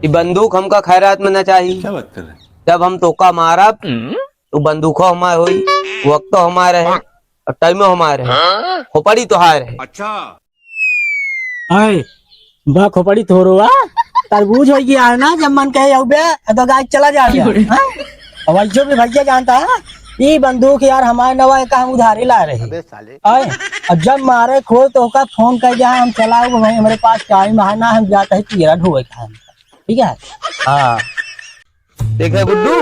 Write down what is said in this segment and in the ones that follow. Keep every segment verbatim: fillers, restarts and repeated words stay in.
ई बंदूक हमका खैरात में ना चाही। क्या बात कर रहे हैं? जब हम तोका मारब, हम्म। तो बंदूको हमार होई, वक्तो हमार है, और टाइमो हमार है, हाँ? खोपड़ी तोहार है। अच्छा। आए, बा खोपड़ी तोरो, आ? तरबूज होइ गया है ना, जब मन कहे, "अउबे, तो गाय चला जा बे।" क्यों रे? हाँ? अब जो भी भैया जानता है, ई बंदूक यार हमारे नवा का हम उधारी ला रहे। अबे साले। आए, अब जब मारे खो तो ओका फोन कर दिया, "हम चला आउब भाई, हमरे पास टाइम है ना, हम जाते हैं कीड़ा ढोए खाए।" ठीक है? हाँ। देखे गुड्डू,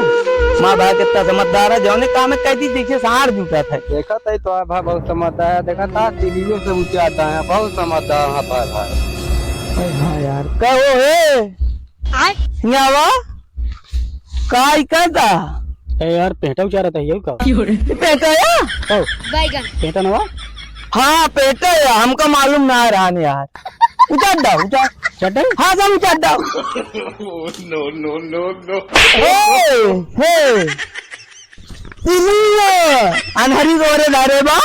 मार भाई कितना समझदार है, जौने काम में कहती जैसे साँड़ जूटत है। देखा था तो भाई बहुत समझदार है, देखा था सीढ़ियों से ऊंचा आता है, बहुत समझदार है भाई, भाई। अरे हाँ यार। कहो हे? आय? न्यावा? का ई करता? ए यार, पेंटा उचारत है, यही का? क्यों रे? ये पेंटा है? ओ। बैगन। पेंटा नवा? हाँ, पेंटा है, हमका मालूम ना रहा न यार। उतार दो, उतार। चड्डा? हाँ, सब उतार दो। No, no, no, no। हे, हे। तिलियो, अनहरी गोरे धारे बा।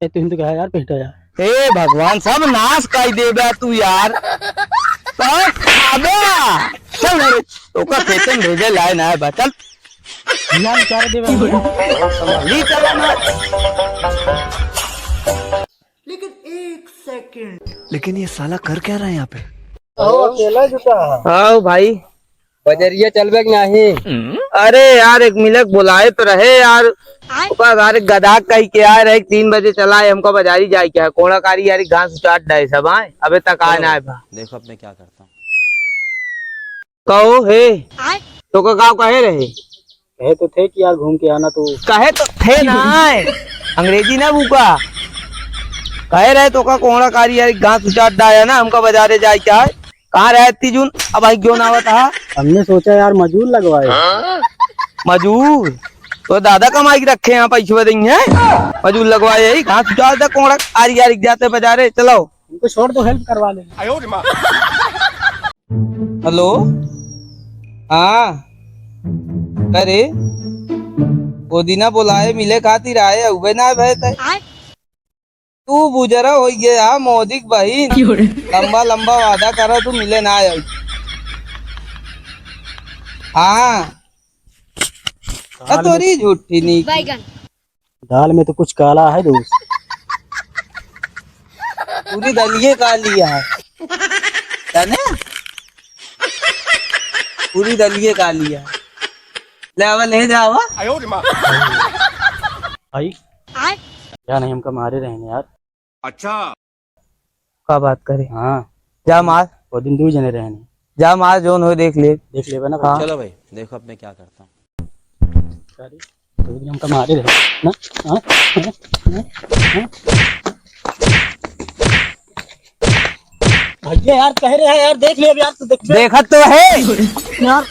ए, तू हिंदू कहा यार, पेंटा यार। हे भगवान, सब नाश कर देबे तू यार। तो खाबे। चल रे, ओका खेते में भेजे लाए ना है बा, चल। यार, क्या रे देबे? ली चला ना। लेकिन एक सेकंड। लेकिन ये साला कर क्या रहा है यहाँ पे? ओ, अकेला जुटा है। आओ भाई। बजरिया चलबे कि नहीं? अरे यार, एक मिलक बुलाए तो रहे यार। आय? ओकर घर एक गधा कही के आए रहे, तीन बजे चला आए, हमको बाजारी जाए के है। कोड़ा कारी यार, घास उचाट डाए सब आए, अबे तक आए ना आए बा। देखो अब मैं क्या करता हूँ। कहो हे, आय? तो का गाँव कहे रहे? कहे तो थे कि यार घूम के आना तो। कहे तो थे ना, अंग्रेजी ना भूका। कहे रहे तो का कोड़ा कारी यार, घास उचाट डाया ना, हमका बाजारे जाए के है। कहाँ रहे इतनी जून? अब आई क्यों ना आवत हा? हमने सोचा यार मजूर लगवाए। मजूर? तो दादा कमाई के रखे हैं, पैसे देंगे। मजूर लगवाए ही, घास उचाट दे, कोड़ा कारी यार जाते बाजारे, चलो। उनको छोड़ दो, हेल्प करवा लेंगे। हेलो, हाँ, अरे, वो दिना बोलाए मिले खातिर आए, उबे ना भय तय। आय? तू बुजरा होइ गया, मोदी की बहिन। क्यों रे? लंबा लंबा वादा करा, तू मिले ना आए। हाँ, आ तोरी झूठी नी। बैगन। दाल में तो कुछ काला है दोस्त। पूरी दलिये काली है। जाने? पूरी दलिये काली है। ले आवा, ले जावा। भाई, आय? क्या नहीं, हमका मारे रहे हैं यार। अच्छा। का बात करे? हाँ। जा मार। वो दिन दू जने रहे हैं। जा मार, जोन हो देख ले। देख लेबे ना भाई। हाँ। चलो भाई, देखो अब मैं क्या करता हूँ। अरे, तो भी हमका मारे रहे ना? हाँ? हाँ? हाँ? हाँ? भैया यार, कह रहे हैं यार, देख ले अब यार, तू देख ले। देखत तो है। यार,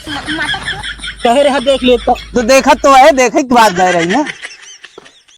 कह रहे हैं, देख ले तो। तू देखत तो है, देखे की बात कह रही है।